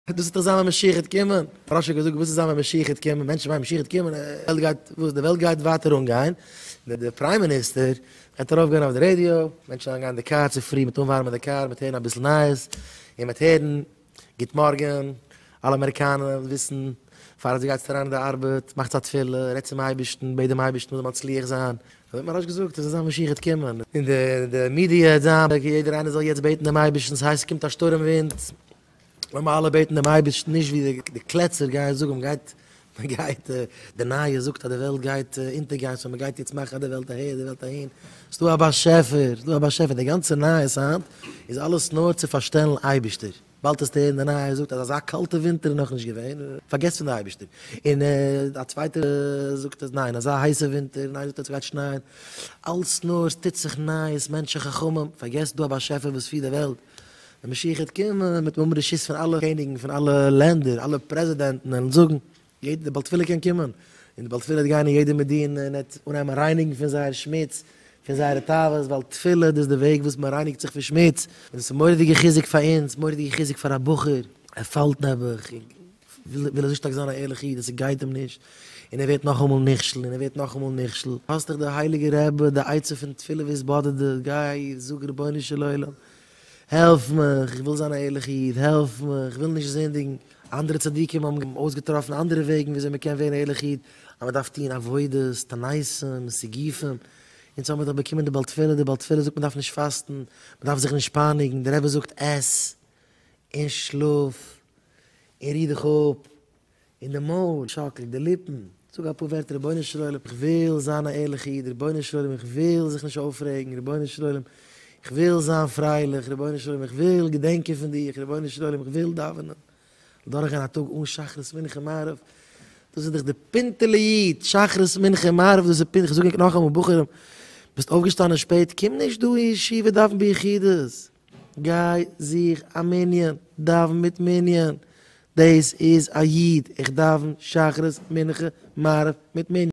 דאס וועט דאך זיין ווען משיח וועט קומען. מוהרא"ש האט געזאגט וואס וועט זיין ווען משיח וועט קומען, מענטשן מיינען משיח וועט קומען, וועלט גייט וואס די וועלט גייט ווייטער אנגיין, די prime minister גייט ארויף גיין אויף די רעדיא, מענטשן וועלן גיין אין די קאר צופרי מיט אנווארעמען די קאר, מיט הערן אביסל נייעס, און מיט הערן גוט מארגען, אלע אמעריקאנער וויסן פאר דו גייסט אריין אין די ארבעט, מאכטס א תפילה, רעדט צום אייבערשטן, בעט דעם אייבערשטן מ'זאל מצליח זיין, אזוי האט מוהרא"ש געזאגט, עס וועט זיין משיח וועט קומען, און די מידיע וועט זיין, יעדער איינער זאל יעצט בעטן דעם אייבערשטן, ס'הייסט ס'קומט א שטורעם ווינט, לאמיר אלע בעטן דעם אייבערשטן, נישט ווי די קלעצער גייען זאגן, מ'גייט, מ'גייט, די נייעס זאגט אז די וועלט גייט אונטערגיין, so מ'גייט יעצט מאכן אז די וועלט אהער, די וועלט אהין, ס'דא א באשעפער, ס'דא א באשעפער, די גאנצע נייעס היינט איז אלעס נאר צו פארשטעלן אייבערשטער. באלד וועסטו הערן די נייעס זאגט אז אזא קאלטע ווינטער איז נאכנישט געווען, פארגעס פון די אייבערשטער, און א צווייטער זאגט אז ניין אזא הייסע ווינטער, און איינער זאגט אז ס'גייט שנייען, אלס נאר ס'טוט זיך נייעס, מענטשן חכמים, פארגעס דא א באשעפער וואס פירט די וועלט, ווען משיח וועט קומען וועט מען האבן רשות פון אלע קעניגן פון אלע לענדער, אלע פרעזידענטן וועלן זאגן, יעדער בעל תפילה קען קומען, און די בעל תפילה וועט גיין אין יעדע מדינה און ער וועט אנהייבן רייניגן פון זייער שמוץ, פון זייערע תאוות, ווייל תפילה דאס איז די וועג וואס מען רייניגט זיך פון שמוץ, און דאס איז מורא'דיגע חיזוק פאר אונז, מורא'דיגע חיזוק פאר א בחור, ער פאלט נעבעך, און וויל אזוי שטארק זיין א ערליכע איד און ס'גייט אים נישט, און ער ווערט נאכאמאל נכשל, און ער ווערט נאכאמאל נכשל, האסט דאך די הייליגע רבי, די עצה פון תפילה והתבודדות, גיי זאג רבונו של עולם, העלף מיך, איך וויל זיין א ערליכע איד, העלף מיך, איך וויל נישט זינדיגן. אנדערע צדיקים האבן אויסגעטראפן אנדערע וועגן וויאזוי מען קען ווערן א ערליכע איד, אז מען דארף טון עבודות, תעניתים, סיגופים. אונז האבן מיר דאך באקומען די בעל תפילה, די בעל תפילה זאגט מען דארף נישט פאסטן, מען דארף זיך נישט פייניגן, דער רבי זאגט עס און שלאף און רו דיך אפ, און די מויל שאקל, די ליפן, זאג אפאר ווערטער, רבונו של עולם איך וויל זיין א ערליכע איד, רבונו של עולם איך וויל זיך נישט אויפרעגן, רבונו של עולם איך וויל זיין פרייליך, רבונו של עולם איך וויל געדענקען פון דיך, רבונו של עולם איך וויל דאווענען, דורכגיין א טאג אן שחרית מנחה מעריב, דאס איז דאך די פינטעלע איד, שחרית מנחה מעריב דאס איז פינטעלע, איך זאג ענק נאכאמאל בחורים, ביסט אויפגעשטאנען שפעט, קום נישט דא אין ישיבה דאווען ביחידות, גיי זוך א מנין, דאווען מיט מנין, דאס איז א איד, איך דאווען שחרית מנחה מעריב מיט מנין.